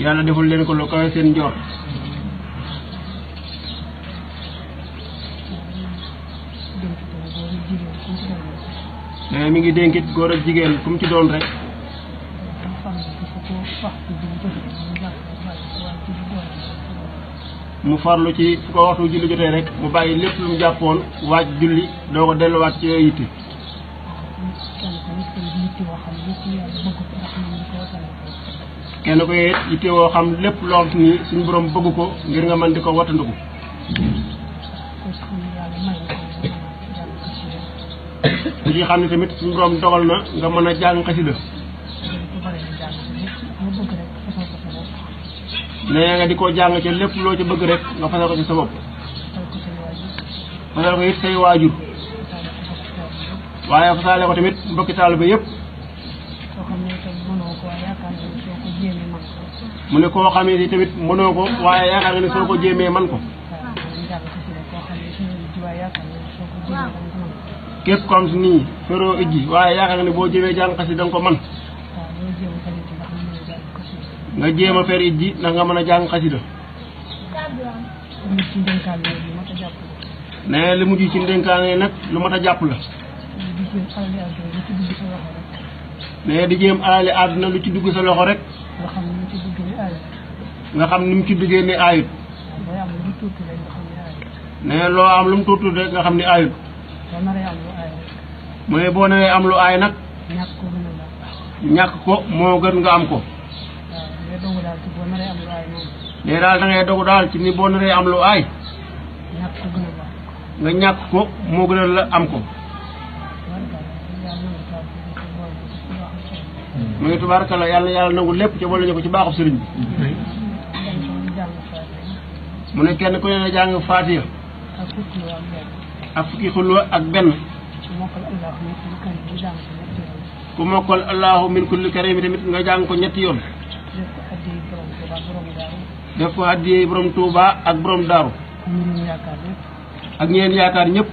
yàlla deful leen ko lu kawe seen njort. mais mi ngi dénkit góor ak jigéen ku mu ci doon rek. mu farlu ci fu ko waxtu julli jotee rek mu bàyyi lépp lu mu jàppoon waaj julli doo ko delluwaat ci yooyu yitte. kenn ko it yitte woo xam lépp loo xam ni suñu borom bëgg ko ngir nga mën di ko wattandiku. li ci xam ne tamit suñu borom dogal na nga mën a jàng xasida. nee nga di ko jàng ci lépp loo ci bëgg rek nga fasal ko ci sa bopp. fasal ko it say waajur. waaye fasaale ko tamit mbokki taalibe yëpp. mu ne koo xam ne tamit mënoo ko waaye yaakaar nga ne soo ko jéemee man ko. képp ko am si nii feroo ijji waaye yaakaar nga ne boo jéemee jàng xasida danga ko man nga jéem a fer ijji ndax nga mën a jàng xasida. ne li mujj ci ndénkaane nag lu mat a jàpp la. ne di jéem alali àdduna lu ci dugg sa loxo rek. nga xam ni mu ci duggee ne aayut. ne loo am lu mu tuuti rek nga xam ne aayut. mu ne boo naree am lu aay nag. ñàkk ko moo gën nga am ko. ne daal da ngay dogu daal ci ni boo naree am lu aay. nga ñàkk ko moo gën a la am ko. mu ngi tubaarkalla yàlla nangu lépp ca boole ñu ko ci baaxub sëriñ bi. mu ne kenn ku ne na jàng Faatiha ak fukki xulwa ak benn. ku mokkal allahu min kulli karim tamit nga jàng ko ñetti yoon. def ko addiyee borom Tuuba ak borom Daaru. ak ñeen yaakaar ñëpp.